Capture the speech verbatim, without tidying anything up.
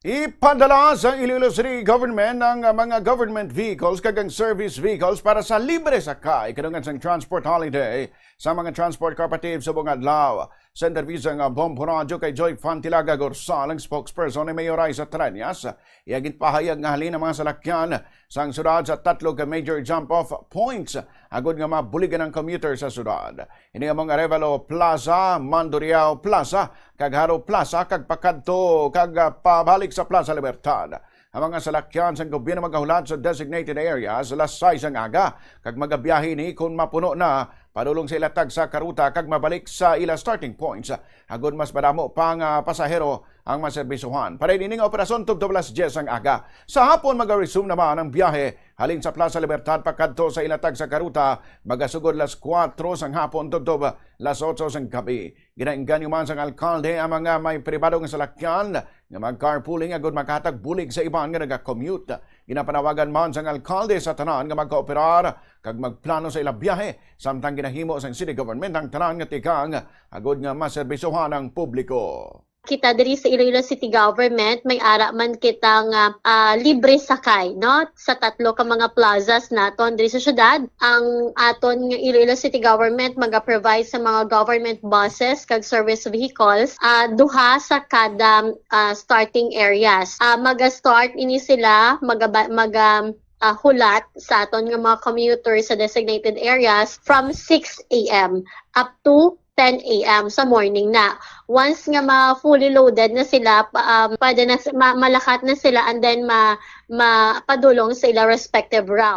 Ipadala sa Iloilo City Government ang, ah, mga government vehicles kag ang service vehicles para sa libre sakay kadungan sang transport holiday sa mga transport cooperatives subong adlaw. Sa interview sang, ah, Bombo Radyo kay Joy Fantilaga Gorsal, ang spokesperson ni Mayor Raisa Treñas, iya ginpahayag nga halin ang mga salakyan sang syudad sa tatlo ka major jump-off points agud nga mabuligan ang commuter sa syudad. Ini among Arevalo Plaza, Mandurriao Plaza, kag Jaro Plaza, kag pakadto kag, ah, pabalik sa Plaza Libertad. Ang mga salakyan sang gobyerno magahulat sa designated areas alas sais ang aga, kag magabiyahe ini kon mapuno na padulong sa ila tagsa ka ruta kag mabalik sa ila starting points, agud mas madamo pa nga pasahero ang maserbisuhan. Para ini nga operasyon tubtob alas diyes ang aga. Sa hapon, mag-resume naman ang biyahe halin sa Plaza Libertad pakadto sa ila tagsa ka ruta, magasugod alas kuwatro sang hapon tubtob alas otso sang gabi. Ginaengganyo man sang alkalde ang mga may pribado nga salakyan nga mag-carpooling agud makahatag bulig sa iban nga naga-commute. Ginapanawagan man sang alkalde sa tanan nga magkooperar kag magplano sa ila biyahe, samtang ginahimo sang city government ang tanan nga tikang agud nga maserbisyohan ang publiko. Kita diri sa Iloilo City Government, may ara man kita nga, ah, libre sakay, no, sa tatlo ka mga plazas naton diri sa syudad. Ang aton nga Iloilo City Government maga-provide sa mga government buses kag service vehicles, ah, duha sa kada, ah, starting areas. Ah, maga-start ini sila, maga-, maga-, ah, hulat sa aton nga mga commuters sa designated areas from six a m up to ten a m sa morning na. Once nga ma-fully loaded na sila, pa-, um, pwede na si-, ma-, malakat na sila and then ma-, mapadulong sa ila respective route.